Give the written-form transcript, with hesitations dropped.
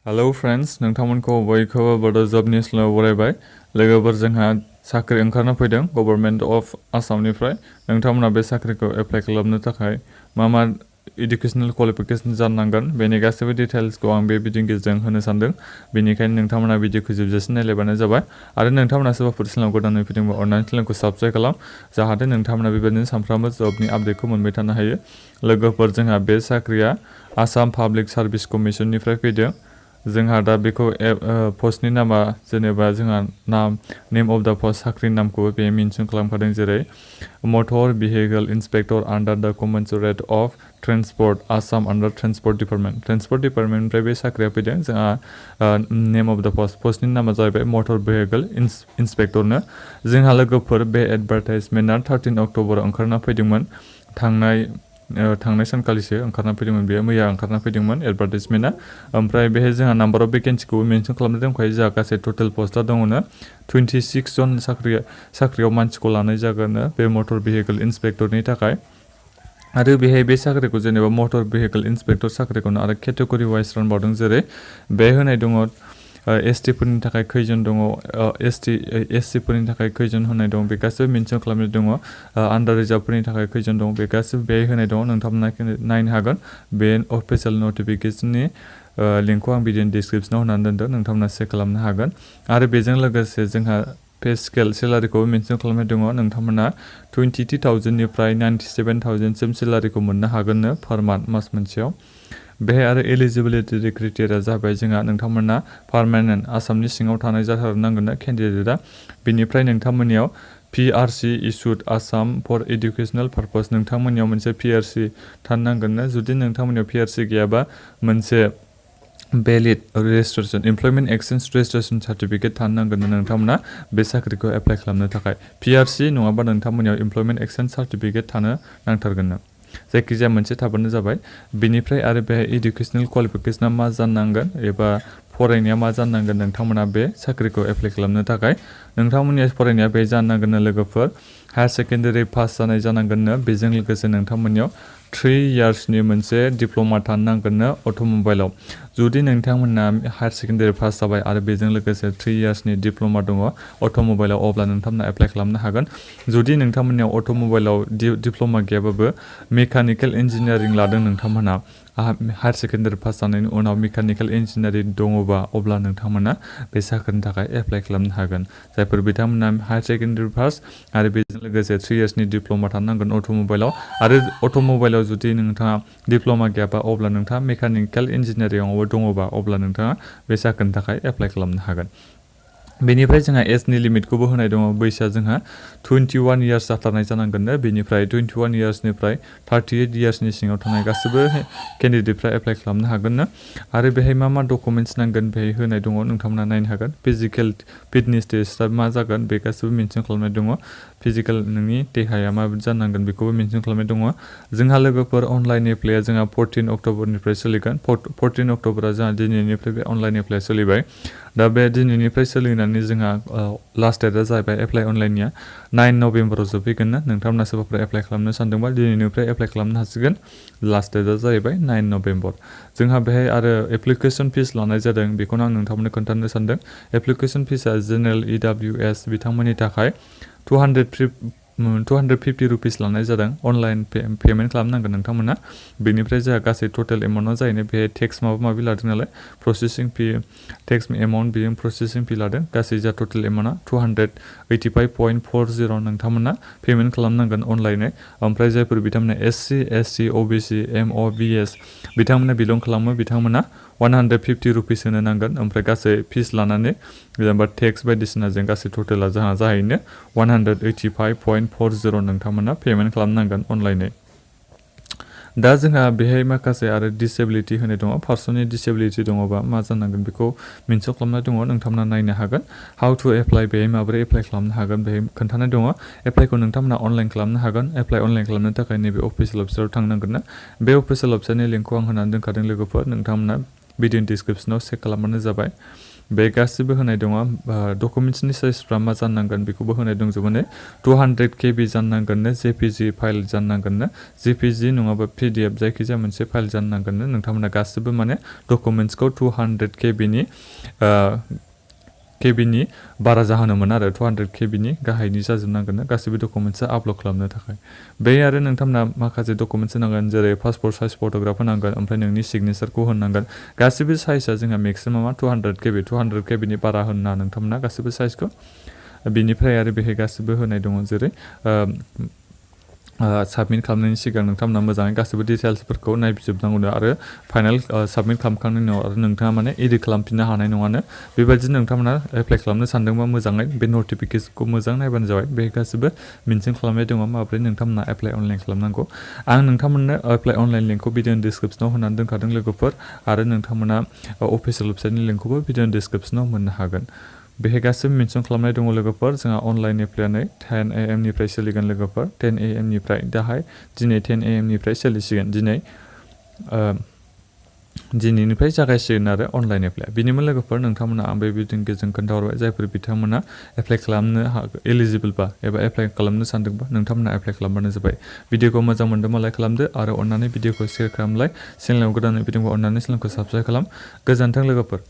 hello friends नोंथांमोनखौ बयखौबो बड' जब निउसआव बरायबाय लोगोफोर जोंहा साख्रि ओंखारना फैदों गभर्नमेन्ट अफ आसामनिफ्राय नोंथांमोना बे साख्रिखौ एप्लाइ खालामनो थाखाय मा इडुकेशनल क्वालिफिकेशन जानांगोन बेनि गासैबो डिटेल्सखौ आं बे भिडिअनि गेजेरजों होनो सानदों बेनिखायनो नोंथांमोना भिडिअखौ जोबजासिम नायलायबानो जाबाय आरो नोंथांमोना सोरबाफोर चेनेलाव गोदानै फैदोंबा अन्नानै चेनेलखौ साबस्क्राइब खालाम जाहाथे नोंथांमोना बेबायदिनो सानफ्रोमबो जबनि आपडेटखौ मोनबाय थानो हायो लोगोफोर जोंहा बे साख्रिया आसाम पाब्लिक सार्भिस कमिसननिफ्राय फैदों जोंहा दा बेखौ पस्टनि नामा जेनेबा जोंहा नेम अफ द पस्ट साख्रिनि नामखौ बे मेनसन खालामखादों जेरै मटर vehicle inspector under the commissionerate of transport Assam under transport डिपार्टमेन्टनिफ्राय बे साख्रिया फैदों जोंहा नेम अफ द पस्टनि नामा जाहैबाय मटर भेहिकल इन्सपेक्टरनो जोंहा लोगोफोर बे एडभार्टाइजमेन्टआ 13 अक्ट'बराव ओंखारना फैदोंमोन थांनाय सानखालिसो ओंखारना फैदोंमोन बेयो मैया ओंखारना फैदोंमोन एडभार्टाइजमेन्टआ ओमफ्राय बेहाय जोंहा नाम्बार अफ भेकेन्सिखौबो मेनसन खालामनाय दंखायो जोंहा गासै टटेल पस्टआ दङनो 26 जन साख्रियाव मानसिखौ लानाय जागोन बे मटर भेहिकल इन्सपेक्टरनि थाखाय आरो बेहाय बे साख्रिखौ जेनेबा मटर भेहिकल इन्सपेक्टर साख्रिखौनो आरो केटेगरि वाइज रानबावदों जेरै बे होनाय दङ एसटी फोरनि थाखाय खैजन दङ एससी फोरनि थाखाय खैजन होनाय दं बे गासैबो मेनसन खालामनाय दङ आन्डार रिजार्भफोरनि थाखाय खैजन दं बे गासैबो बेहाय होनाय दङ नोंथांमोना नायनो हागोन बे अफिसियेल नटिफिकेशननि लिंकखौ आं भिडिअनि डिसक्रिपसनाव होनानै दोनदों नोंथांमोना चेक खालामनो हागोन आरो बेजों लोगोसे जोंहा पे स्केल सेलारिखौबो मेनसन खालामनाय दङ नोंथांमोना 22,000 निफ्राय 97,000 सिम सेलारिखौ मोननो हागोननो पार मास मोनसेयाव बेहाय आरो एलिजिबिलिटि क्राइटेरिया जाबाय जोंहा नोंथांमोना पार्मानेन्ट आसामनि सिङाव थानाय जाथारनांगोन केन्डिडेटआ बेनिफ्राय नोंथांमोननियाव PRC issued Assam for educational purpose नोंथांमोननियाव मोनसे PRC थानांगोन जुदि नोंथांमोननियाव PRC गैयाबा मोनसे valid registration employment exchange registration certificate थानांगोन नोंथांमोना बे साख्रिखौ एप्लाइ खालामनो थाखाय PRC नङाबा नोंथांमोननियाव employment exchange certificate थानो नांथारगोन जायखिजाया मोनसे थाबानो जाबाय बेनिफ्राय आरो बे एडुकेशनल क्वालिफिकेशना मा जानांगोन एबा फरायनाया मा जानांगोन नोंथांमोना बे साख्रिखौ एप्लाइ खालामनो थाखाय नोंथांमोननि फरायनाया बे जानांगोन लोगोफोर हायार सेकेन्डारि पास जानाय जानांगोन बेजों लोगोसे नोंथांमोननियाव 3 इयार्सनि मोनसे डिप्ल'मा थानांगोन अट'मबाइलाव जुदि नोंथांमोना हायार सेकेन्डारि पास जाबाय आरो बेजों लोगोसे 3 इयार्सनि डिप्ल'मा दङ अट'मबाइलाव अब्ला नोंथांमोना एप्लाइ खालामनो हागोन जुदि नोंथांमोननियाव अट'मबाइलाव डिप्ल'मा गैयाबाबो मेकानिकेल इन्जिनियारिं लादों नोंथांमोना हायार सेकेन्डारि पास जानायनि उनाव मेकानिकेल इन्जिनियारिं दङबा अब्ला नोंथांमोना बे साख्रिनि थाखाय एप्लाइ खालामनो हागोन जायफोर बिथांमोना हायार सेकेन्डारि पास आरो बेजों लोगोसे 3 इयार्सनि डिप्ल'मा थानांगोन अट'मबाइलाव आरो अट'मबाइलाव जुदि नोंथाङा डिप्ल'मा गैयाबा अब्ला नोंथाङा मेकानिकेल इन्जिनियारिंआवबो दङबा अब्ला नोंथाङा बे साख्रिनि थाखाय एप्लाइ खालामनो हागोन बेनिफ्राय जोंहा एजनि लिमिटखौबो होनाय दङ बैसोआ जोंहा 21 इयार्स जाथारनाय जानांगोन बेनिफ्राय 21 इयार्सनिफ्राय 38 इयार्सनि सिङाव थानाय गासैबो केन्डिडेटफ्रा एप्लाइ खालामनो हागोन आरो बेहाय मा डकुमेन्ट्स नांगोन बेहाय होनाय दङ नोंथांमोना नायनो हागोन फिजिकेल फिटनेस टेस्टआ मा जागोन बे गासैबो मेनसन खालामनाय दङ फिजिकेल नोंनि देहाया माबायदि जानांगोन बेखौबो मेनसन खालामनाय दङ जोंहा लोगोफोर अनलाइन एप्लाइआ जोंहा 14 अक्ट'बरनिफ्राय सोलिगोन 14 अक्ट'बरा जोंहा दिनैनिफ्राय बे अनलाइन एप्लाइआ सोलिबाय दा बे दिनैनिफ्राय सोलिनानै जोंहा लास्ट डेटआ जाहैबाय एप्लाइ अनलाइननिया 9 नभेम्बराव जोबहैगोन नोंथांमोना सोरबाफोर एप्लाइ खालामनो सानदोंबा दिनैनिफ्राय एप्लाइ खालामनो हासिगोन लास्ट डेटआ जाहैबाय 9 नभेम्बर जोंहा बेहाय आरो एप्लिकेसन फिस लानाय जादों बेखौनो आं नोंथांमोननो खोन्थानो सानदों एप्लिकेसन फिसआ जेनेरेल EWS बिथांमोननि थाखाय 250 रुपिस लानाय जादों अनलाइन पेमेन्ट खालामनांगोन नोंथांमोना बेनिफ्राय जोंहा गासै टटेल एमाउन्टआ जाहैनो बेहाय टेक्स माबा लादों नालाय प्रसेसिं फि टेक्स एमाउन्ट बेजों प्रसेसिं फि लादों गासै जोंहा टटेल एमाउन्टआ 285.40 नोंथांमोना पेमेन्ट खालामनांगोन अनलाइनै ओमफ्राय जायफोर बिथांमोना SC SC OBC MOBS बिथांमोना बिलं खालामो बिथांमोना 150 रुपिस होनो नांगोन ओमफ्राय गासै फिस लानानै जेनेबा टेक्स बायदिसिनाजों गासै टटेला जोंहा जाहैनो 185.40 नोंथांमोना पेमेन्ट खालामनांगोन अनलाइनै दा जोंहा बेहाय माखासे आरो डिसेबिलिटि होनाय दङ पार्सननि डिसेबिलिटि दङबा मा जानांगोन बेखौ मेनसन खालामनाय दङ नोंथांमोना नायनो हागोन हाउ टु एप्लाइ बेहाय माबोरै एप्लाइ खालामनो हागोन बेहाय खोन्थानाय दङ एप्लाइखौ नोंथांमोना अनलाइन खालामनो हागोन एप्लाइ अनलाइन खालामनो थाखाय नैबे अफिसियेल वेबसाइटआव थांनांगोन बे अफिसियेल वेबसाइटनि लिंकखौ आं होनानै दोनखादों लोगोफोर नोंथांमोना भिडिअनि डिसक्रिपसनाव चेक खालामबानो जाबाय बे गासिबो होनाय दङ डकुमेन्ट्सनि साइजफ्रा मा जानांगोन बेखौबो होनाय दंजोबो ने 200 KB जानांगोननो जेपिजि फाइल जानांगोननो जेपिजि नङाबा PDF जायखिजाया मोनसे फाइल जानांगोननो नोंथांमोना गासिबो माने डकुमेन्ट्सखौ 200 KBनि बारा जाहोनो मोन आरो 200 KBनि गाहायनि जाजोबनांगोन गासिबो डकुमेन्ट्सआ आपल'ड खालामनो थाखाय बे आरो नोंथांमोना माखासे डकुमेन्ट्स होनांगोन जेरै पासपोर्ट साइज फट'ग्राफ होनांगोन ओमफ्राय नोंनि सिगनेचारखौ होनांगोन गासिबो साइजआ जोंहा मेक्सिमामा 200 KBनि बारा होना नोंथांमोना गासिबो साइजखौ बिनिफ्राय आरो बेहाय गासिबो होनाय दङ जेरै साबमिट खालामनायनि सिगां नोंथांमोना मोजाङै गासिबो डिटेल्सफोरखौ नायबिजिरनांगौ आरो फाइनाल साबमिट खालामखांनायनि उनाव आरो नोंथाङा माने एडिट खालामफिननो हानाय नङानो बेबायदिनो नोंथांमोना एप्लाइ खालामनो सानदोंबा मोजाङै बे नटिफिकेसनखौ मोजां नायबानो जाबाय बे गासिबो मेनसन खालामनाय दङ माबोरै नोंथांमोना एप्लाइ अनलाइन खालामनांगौ आं नोंथांमोननो एप्लाइ अनलाइन लिंकखौ भिडिअनि डिसक्रिपसनाव होनानै दोनखादों लोगोफोर आरो नोंथांमोना अफिसियेल वेबसाइटनि लिंकखौबो भिडिअनि डिसक्रिपसनाव मोननो हागोन बेहाय गासिबो मेनसन खालामनाय दङ लोगोफोर जोंहा अनलाइन एप्लाइआ 10 AM निफ्राय सोलिगोन लोगोफोर 10 AM निफ्राय दाहाय दिनै 10 AM निफ्राय सोलिसिगोन दिनैनिफ्राय जागायसिगोन आरो अनलाइन एप्लाइ बिनिमोन लोगोफोर नोंथांमोना आं बे भिडिअनि गेजेरजों खोन्थाहरबाय जायफोर बिथांमोना एप्लाइ खालामनो एलिजिबोलबा एबा एप्लाइ खालामनो सानदोंबा नोंथांमोना एप्लाइ खालामबानो जाबाय भिडिअखौ मोजां मोनदोंबा लाइक खालामदो आरो अननानै भिडिअखौ शेयार खालामलाय चेनेलाव गोदान भिडिअखौ अननानै चेनेलखौ साबस्क्राइब खालाम गोजोन्थों लोगोफोर